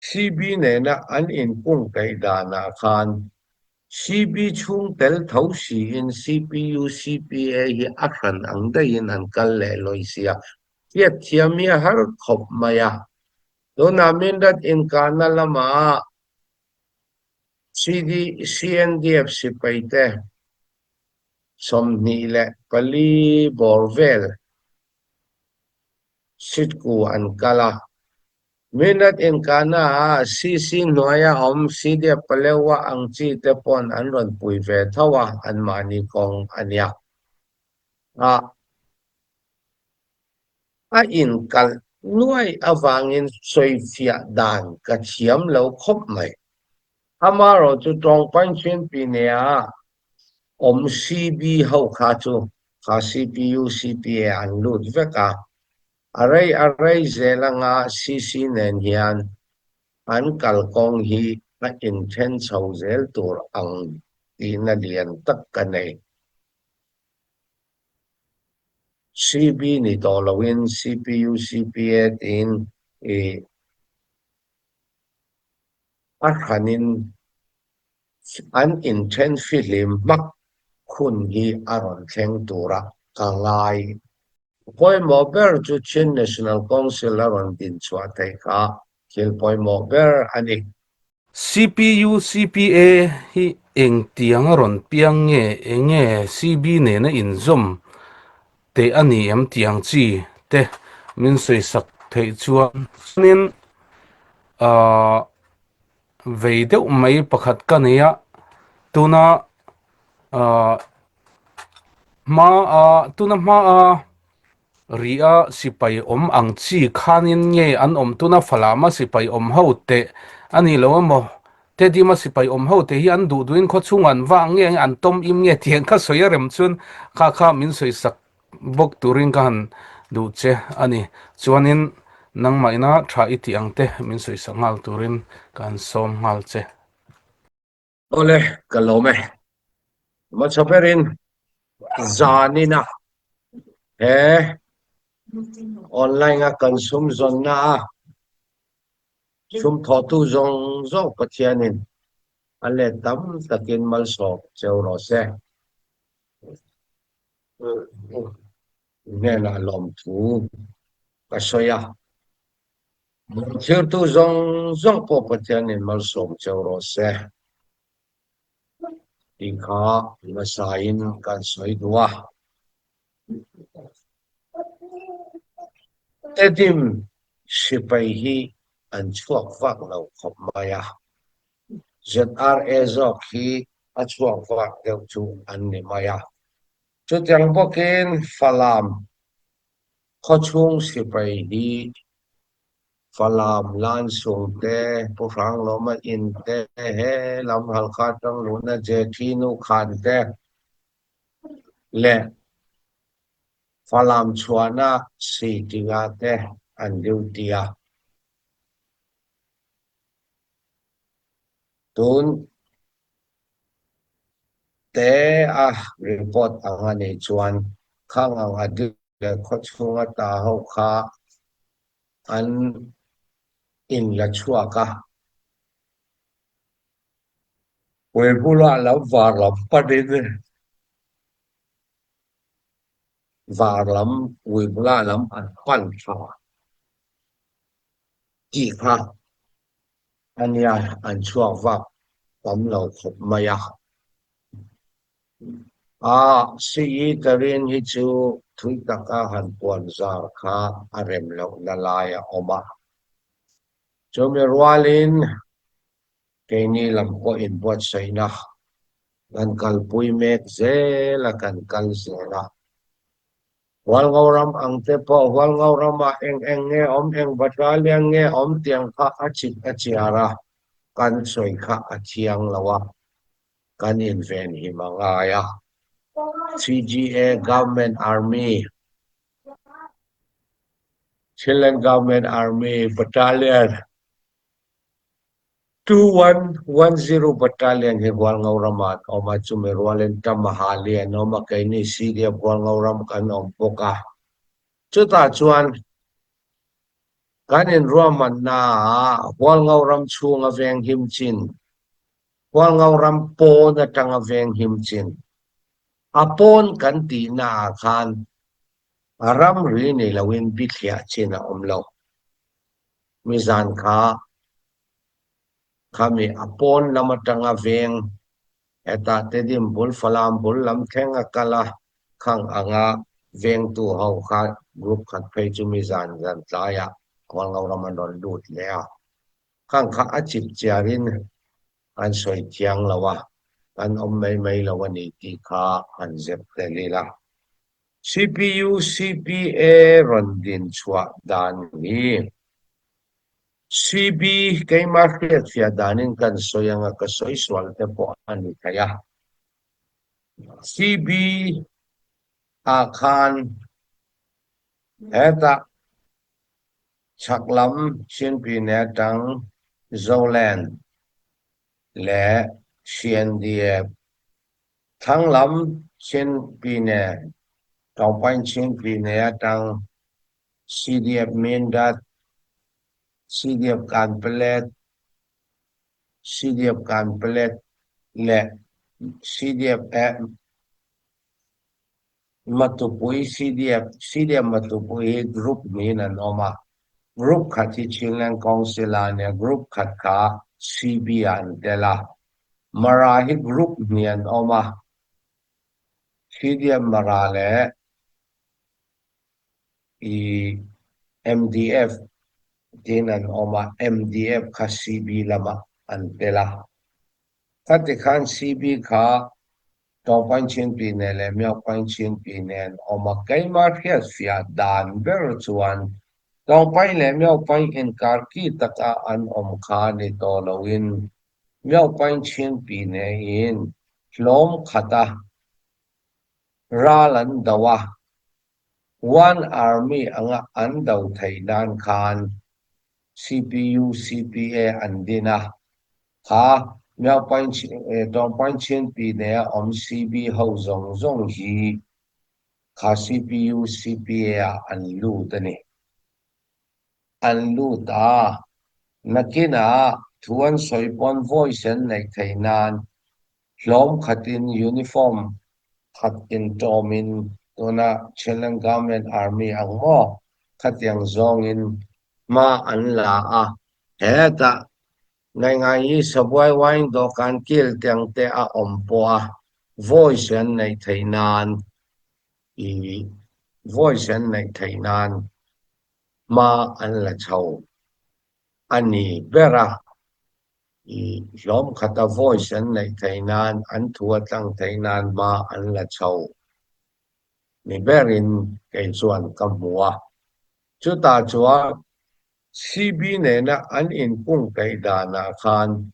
CB nena an inkungkaih danah khan CB chhung tel tho siin CPU, CPA hi a hran ang daihin an kal leh lawi sia. Hriatthiam hi a har khawp mai a. Tunah Minrat inkahna lamah CD, CNDF sipaite 24 bawr vel Sitku an kal a. Minrat inkahna ah CC hnuaia awm CDF Palewa ang chi te pawn an rawn pui ve tho a, anmahni kawng a nia. A a inkalh nuai avangin sawifiah dan ka thiam lo khawp mai. Amaherawhchu tawngpain chhuinpi nia awm CB ho kha chu kha CPU, CPA an lut vek a, a rei a rei zel anga CC nen hian an kalkawng hi a inthen chho zel tur ang tihna lian tak ka nei. CB ni tawh loin CPU, CPA tiin i a hranin an inthen fihlim hmak hun hi a rawn thleng tura ka ngai. Pawimawh ber chu Chin National Council a rawn din chhuah theih kha thil pawimawh ber a ni. CPU, CPA hi engtiang a rawn piang nge, enge CB nena inzawm teh a ni em tih ang chi te min sawisak theih chuan. Chuanin ahh vei deuh mai pakhat ka nei a, tuna ahh hma a tuna hma a Ri a sipai awm ang chi khanin nge an awm tuna Falam a sipai awm ho teh a ni lo emaw? Tedim a sipai awm ho teh hi an duh duhin khaw chhungah an vang nge an tawm im nge tih ang kha sawi a rem chuan kha kha min sawi sak bawk turin ka han duh che a ni. Chuanin nangmah ina tha i tih ang te min sawi sak nghal turin ka han sawm nghal che. Awle, ka lawm e. Hmachhaw berin zanina he online a kan sum zawnna a sum thawhtu zawng zawng Pathianin a let tam takin malsawm cheu rawh se. Hnenah lawmthu ka sawi a. Thirtu zawng zawng pawh Pathianin malsawm cheu rawh se tih kha hmasain kan sawi duh a. Tedim sipai hi an chhuak vak lo khawp mai a, ZRA zawk hi a chhuak vak deuh chu an ni mai a. Chutiang bawkin Falam Khawchhung sipai hi Falam, Lansung te, Pu Hranglawma in te, he lam Halkha Tangluna Jethi nu khan te leh Falam chhuahna Sitinga te an duty a. Tun te a report ang a nih chuan khang ang a duty leh khawchhunga ta ho kha an in la chhuak a. Pui bulah lam var lam panin var lam pui bulah lam an pan tha tih kha a nia, an chhuak vak tam lo khawp mai a. A CE Tarin hi chu thui taka han puan zar kha a rem lohna lai a awm a. Chumi rualin keini lam pawh inbuatsaihna kan kalpui mek zel a, kan kal zel a. Hualngoram ang te pawh Hualngoramah eng eng nge awm, eng battalion nge awm tiang kha a chip a chiar a, kan sawi kha a thiang lo a, kan invenhim a ngai a. CGA Government Army, Chinland Government Army Battalion 2110 Battalion hi Hualngoram ah an awm a, chumi rualin Tamahali an awm a, keini CDF Hualngoram kan awm bawk a. Chutah chuan. Kan inruahmannaah Hualngo ram chhunga veng him chin, Hualngo ram pawn atanga veng him chin, a pawn kan tihnaah khan ramri nei loin bithliah chin a awm lo. Mizan kha khami a pawn lam atanga veng Hetah Tedim bul Falam bul lam thleng a kal a, khang anga vengtu ho kha group khat phei chu mi zan zan tlaiah Hualngo ram an rawn lut leh a, khang kha a chip chiarin an sawi thiang lo a, an awm mai mai lo a ni tih kha an zep tel ila. CPU CPA rawn din chhuah dan hi CB, Keimah hriatfiah danin kan sawi anga ka sawi sual te pawh a ni thei a. CB ah khan hetah chhak lam Chinpine atang Zoland leh CNDF, thlang lam Chinpine, Tawngpain Chinpine atang CDF Mindat, CDF Kanpalet, CDF Kanpalet leh CDF Matupui CDF, CDF Matupui hi group hnihin an awm a, group khat hi Chinland Council ah a nia, group khat kha CB ah an tel a, Mara hi group hnih an awm a, CDF Mara leh I MDF tiin an awm a, MDF kha CB lamah an tel a. Khati khan CB kha Tawngpainchhinpi nen leh Miaupainchhinpi nen an awm a, keimah hriatfiah dan ber chuan Tawngpain leh Miaupain inkar ki taka an awm kha ni tawh loin Miaupainchhinpi nen hlawm khata ral an do a, One Army anga an do theih nan khan CPU, CPA an din a, kha Tawngpainchhinpi nea awm CB ho zawng zawng hi kha CPU, CPA ah an lut a ni. An lut a, nakinah thu an sawi pawn voice an neih theih nan Hlawm khatin uniform khat intawmin tuna Chinland Government Army ang maw khatiang zawngin hma an la a, hetah Ngaingaii Sabuai Wine dawhkan kil tiang te a awm pawh a voice an neih theih nan i voice an neih theih nan hma an la chho a ni ber a. I hlawm khata voice an neih theih nan, an thu a tlang theih nan hma an la chho ni berin kei chuan ka hmu a. Chutah chuan CB nena an inkung peih danah khan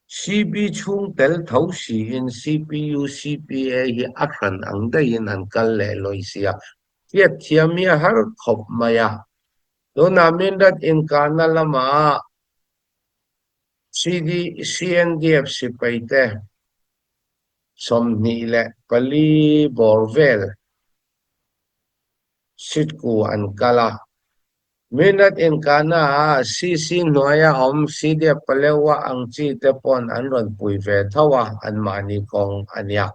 CB chhung tel tho siin CPU, CPA hi a hran ang daihin an kal leh lawi sia. Hriatthiam hi a har khawp mai a. Tunah Mindat inkahna lamah CD, CNDF sipaite 24 bawr vel sitku an kal a. Minat inkahna ah CC hnuaia awm CDF Palewa ang chi te pawn an rawn pui ve tho a, anmahni kawng a nia.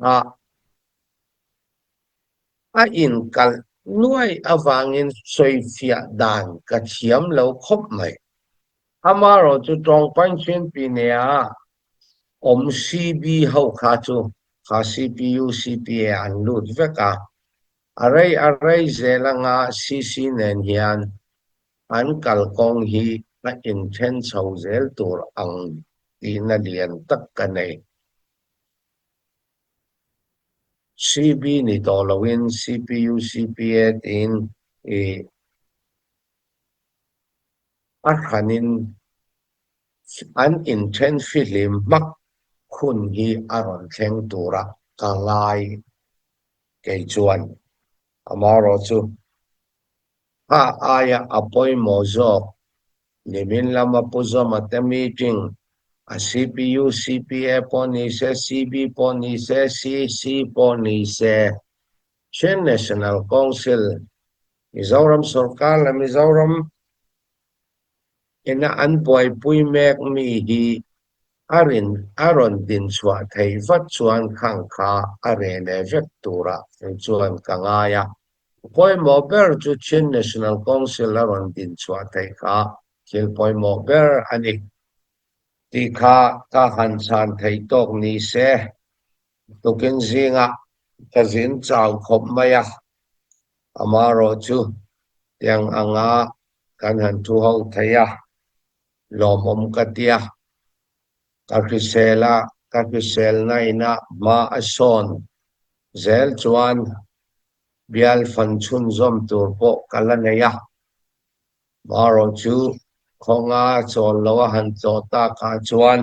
A. A inkalh nuai avangin sawifiah dan ka thiam lo khawp mai. Amaherawh chu Tawngpainchhinpi nea awm CB ho kha chu kha CPU, CPA an lut vek a, a rei a rei zel anga CC nen hian an kalkawng hi a inthen chho zel tur ang tihna lian tak ka nei. CB ni tawh loin CPU, CPA tiin i a hranin an inthen fihlim hmak hun hi a rawn thleng tura ka ngai kei chuan. Amaherawhchu, a aia a pawimawh zawk Nimin lama Pu Zawma te meeting a CPU, CPA pawh ni se, CB pawh ni se, CC pawh ni se, Chin National Council. Mizoram sorkar leh Mizoram ina an buaipui mek mi hi a rin a rawn din chhuah theih vat chuan khang kha a reh leh vek turah kei chuan ka ngai a. Pawimawh ber chu Chin National Council a rawn din chhuah theih kha thil pawimawh ber a ni tih kha ka han chhan theih tawk ni se. Tukin zingah ka zin chau khawp mai a, amaherawh chu tiang anga kan han thu ho thei a, lawmawm ka ti a. Ka hrisel a, ka hriselna ina hma a sawn zel chuan bial fan chhunzawm tur pawh ka la nei a. Amaherawh chu khawnga chawl lo a han tlawh takah chuan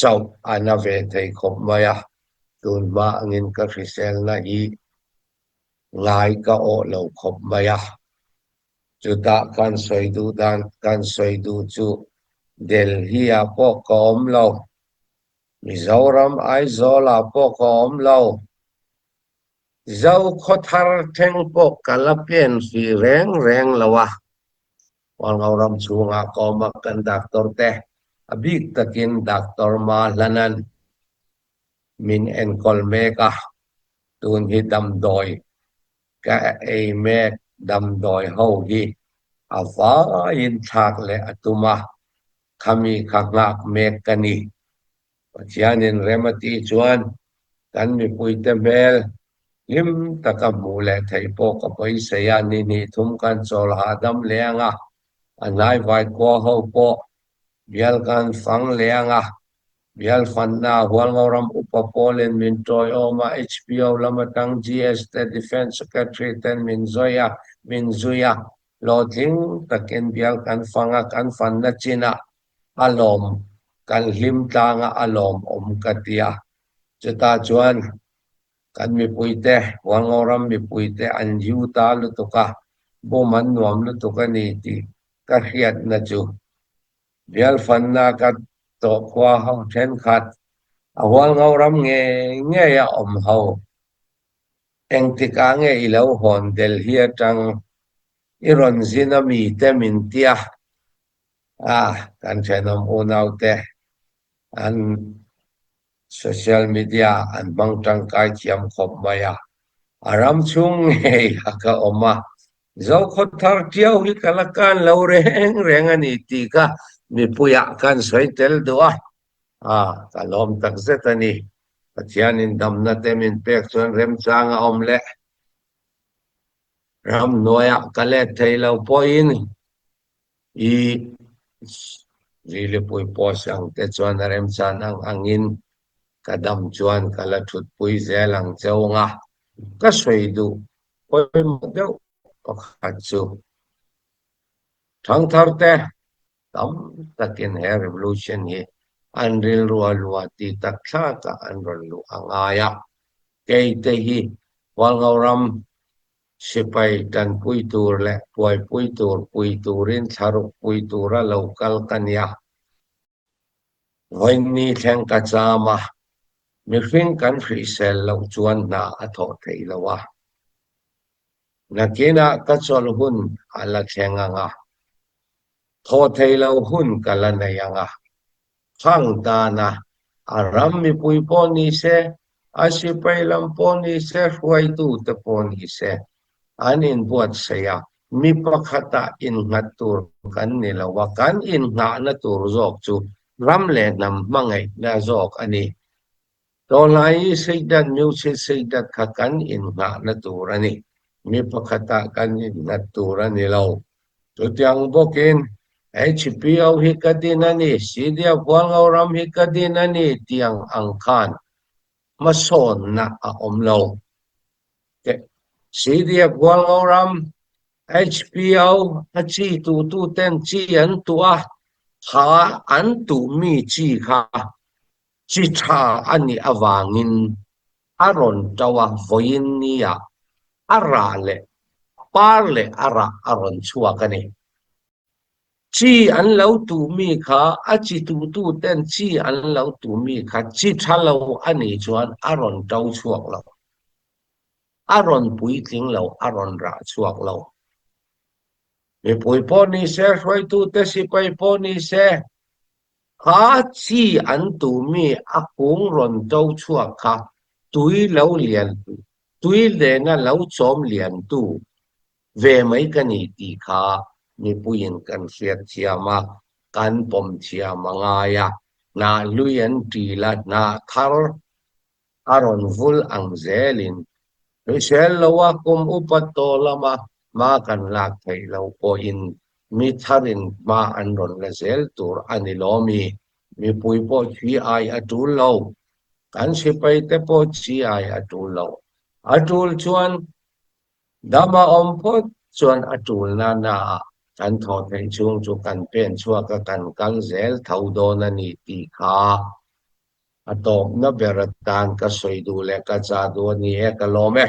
chauh a na ve thei khawp mai a, tun hma angin ka hriselna hi ngai ka awh lo khawp mai a. Chutah kan sawi duh dan kan sawi duh chu Delhi-ah pawh ka awm lo, Mizoram Aizawl-ah pawh ka awm lo, Zokhawthar thleng pawh ka la pen hrih reng reng lo a. Hualngo ram chhungah ka awm a, kan doctor te a bik takin Doctor Ma Hlanan min enkawl mek a, tun hi damdawi ka ei mek damdawi ho hi a vaiin thlak leh a tum a, khami kha nghak mek ka ni. Pathianin rem a tih chuan kan mipuite hmel hlim taka hmuh leh theih pawh ka beisei a, ni hnih thum kan chawl hahdam leh ang a, a hnaivai khua ho pawh bial kan fang leh ang a, bial fanna Hualngoram upa pawlin min tawiawm a, HPO lam atang GS te Defence Secretary ten min zawi a, min zui a, hlawhtling takin bial kan fang a, kan fanna chinah a lawm kan hlim tlang a, a lawmawm ka ti a. Chutah chuan kan mipuite, Hualngoram mipuite an yu ta lutuk a, bum an nuam lutuk a ni tih ka hriatna chu bialfanna ka tawh khua ho thenkhat a Hualngoram ngei ngei a awm ho. Engtikah nge i lo hawn Delhi atang i rawn zin a mite min tia A, kan thenawm unaute an social media an hmang tangkai thiam khawp mai a, a ram chhung ngei a ka awm a, Zokhawthar tiau hi ka la kan lo reng reng a ni tih kha mipuiah kan sawi tel duh a, a, ka lawm tak zet a ni. Pathianin damna te min pek chuan remchang a awm leh. Ramhnuaiah ka let thei lo pawhin I Rilipui post ang te chuan a remchan ang angin ka dam chuan ka la thutpui zel ang cheu nga. Ka sawi duh pawimawh deuh pakhat chu thangthar te tam takin he revolution hi an rilru a lua ti tak thlakah an rawn luh a ngai a. Kei te hi Hualngoram Sipai tanpui tur leh buaipui tur pui turin thlaruk pui tura lo kal ka nia. Vawiinni thleng ka cham a, mihring kan hrisel loh chuan hna a thawh theih lo a. Nakinah ka chawlh hun a la thleng ang a, thawh theih loh hun ka la nei ang a. Khang tana a ram mipui pawh ni se, a sipai lam pawh ni se, hruaitute pawh ni se, an inbuatsaih a, mi pakhata innghat tur kan ni lo a, kan innghahna tur zawk chu ram leh hnam hmangaihna zawk a ni. Tawlai i seidat miuchhit seidat kha kan innghahna tur a ni. Mi pakhatah kan innghat tur a ni lo. Chutiang bawkin HPO hi ka din a ni, Sidia Hualngo ram hi ka din a ni tiang ang khan hmasawnna a awm lo. Sidia Hualngo ram HPO a chi tuhtuten chi an tuh a, kha an tuhmi chi kha Chi tha a nih avangin a rawn to a, vawiin nia a rah leh par leh a rah a rawn chhuak a ni. Chi an lo tuh mi kha a chi tuhtu ten chi an lo tuh mi kha chi tha lo a nih chuan a rawn to chhuak lo. A rawn puitling lo, a rawn rah chhuak lo. Mipui pawh ni se, hruaitute sipai pawh ni se, kha chi an tuhmi a kung rawn to chhuak kha tui lo lian, tui nena lo chawm liantu ve mai ka ni tih kha mipuiin kan hriat thiam a, kan pawm thiam a ngai a, hnah hlui an ṭil a, hnah thar a rawn vul ang zelin hrisel loa kum upa tawh lama hma kan lak theih loh pawhin mi tharin hma an rawn la zel tur a ni lawmi mipui pawh chi ai a tul lo, kan sipai te pawh chi ai a tul lo. A tul chuan dam a awm phawt chuan a tul na na ah kan thawh theih chhung chu kan pen chhuak a kan kal zel tho dawn a ni tih kha A tawpna ber atan ka sawi duh leh ka chah duh a ni e, ka lawm e.